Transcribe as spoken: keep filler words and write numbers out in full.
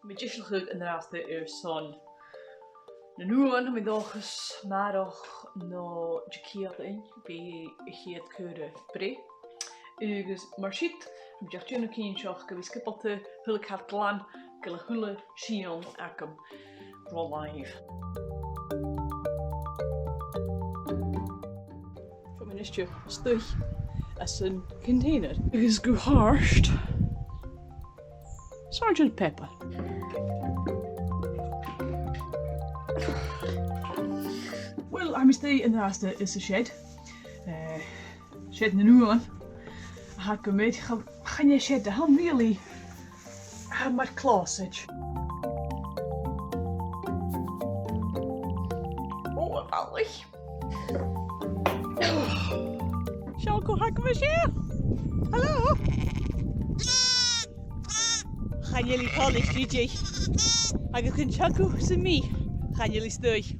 Tha mi deiseil a chur an-dràsta airson na h-uain, tha mi an dòchas, a-màireach no Diciadain, bidh a' chiad cuireadh breith. Agus mar sin, tha mi dìreach a' dèanamh cinnteach gu bheil sgiobalta a h-uile càil glan, gu bheil a h-uile sìon agam ro làimh. Feumaidh mi a-nis a-steach às an container. Agus gu h-àrd, Sergeant Pepper. Uill, tha mi a-staigh an-dràsta anns a' shed. Eh, shed nan uan a th' agam air. Cha-, chan e shed a th' ann really. Tha e mar closet. Ò, a bhalaich. Seo cò th' agam an seo. Hello. Chan eil i còmhla ris an-diugh. Agus gun teagamh sam bith, chan eil i a-staigh.